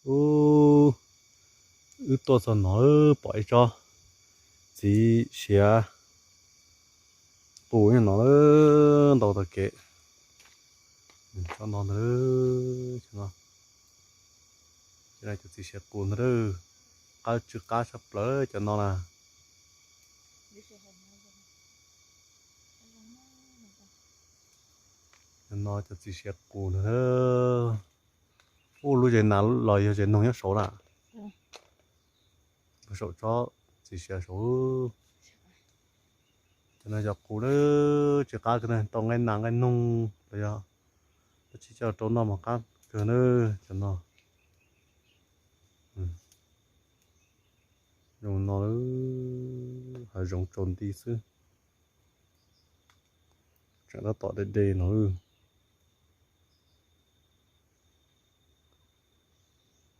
Ub, wb tuaj txog no pom ib tsob txiv siav qus nyob no, ntau tag kev. Tsob no ntag, cov txiv siav qus ntag, qab tsw qab tshaj plaws cov no na. Cov no cov txiv siav qus ntag. Ub, lub zes nas los yog zes noog nyob saud na. Saum tsob txiv siav saud. Cov no yog qus na, tsis qab kiag na, tau nqaij nas nqaij noog los yog dab tsi coj rau noj mas qab kawg na. Cov no zoo no, hav zoov tsaus nti xwb. Tseem tab tom de de no.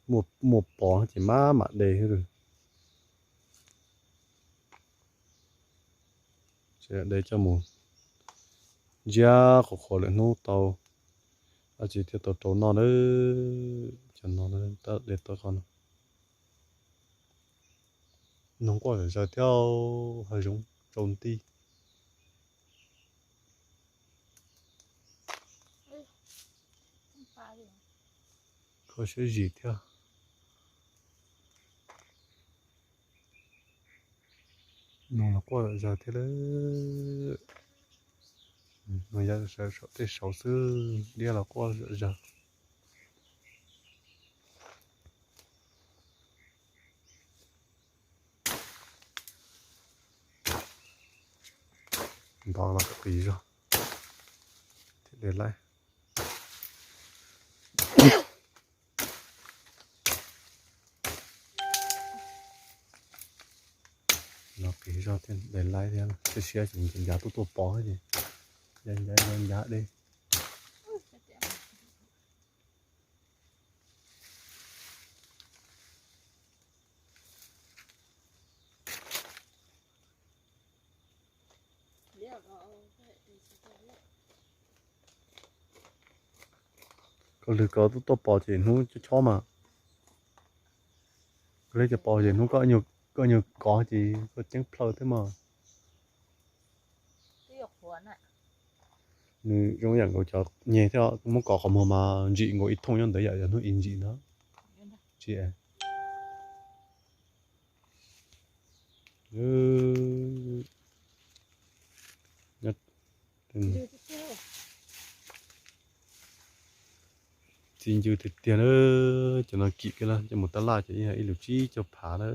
Muaj pos ces maj mam de. Tseem de coj mus ntsiab qhuav qhuav lwm hnub tau dab tsi thiaj tau rau noj na. Cov no de tau qhov no. Noog quaj zom zaws thiab, hav zoov tsaus nti. Kho siab zim thiab. Noog los quaj zom zaws thiab lawm. Noog ya sawv saum tej saud xwb, liab los quaj zom zaws. Ntov los qis zog thiab de laib. Los qis zog thiab de laib thiab, siab siab ces ncav tuaj tuaj pov ces ncav ncav ncav ncav de. Koj lwg koj tuaj tuaj pov ces hnub chob chob mas, koj lwg cov pov ces hnub koj nyuag kov ces koj ceeb plhaw thiab mas. Nws zoo yam nkaus cov nyeg thiab, muab kov qhov muag mas ntsim nkaus ib thooj nyob ntawd yam yog hnub ib ntsim ntag. Tsis txiv ncw tiag tiag na. Cov no kim kiag na, coj mus tab laj ces ib lub tsib caug phav na.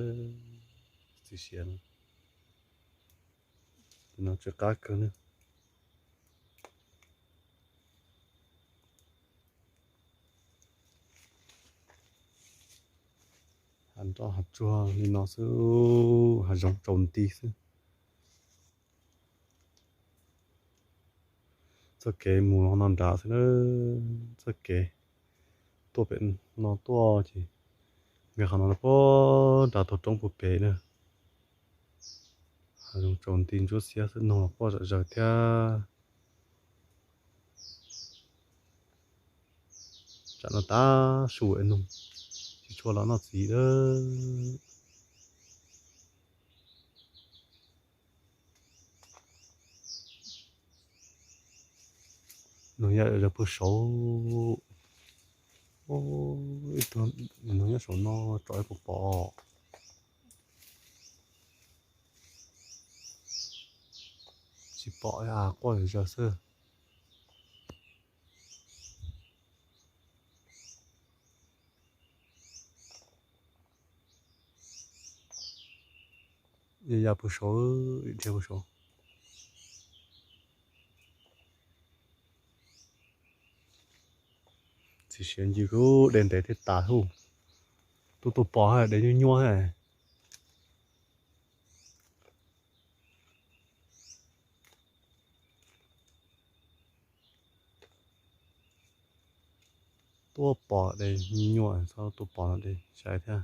Txiv siav no, cov no tsw qab kawg na. Hav nroj hav tsuag li no xwb, hav zoov tsaus nti xwb. Txoj kev mus no nrad xwb na, txoj kev tuaj pem no tuaj ces nkag qhov no puag nrad tog roob puag pem na. Hav zoov tsaus nti ntsuab xiab xwb, noog los quaj zom zaws thiab. Tsam no tav su es noog tsis tshua los noj txiv lawm. Noog ya zog puag saud. Ib tug noog nyob saum no tsom ib puas pom. Tsis pom, quaj zom zaws xwb. Ya ya puag saud, dhia puag saud. Txiv siav ncw kuj de ntev thiaj tas hub. Tuaj tuaj pov de nyuaj nyuaj thiab. Tuaj pov de nyuaj nyuaj, txhob tuaj pov no de sai thiab.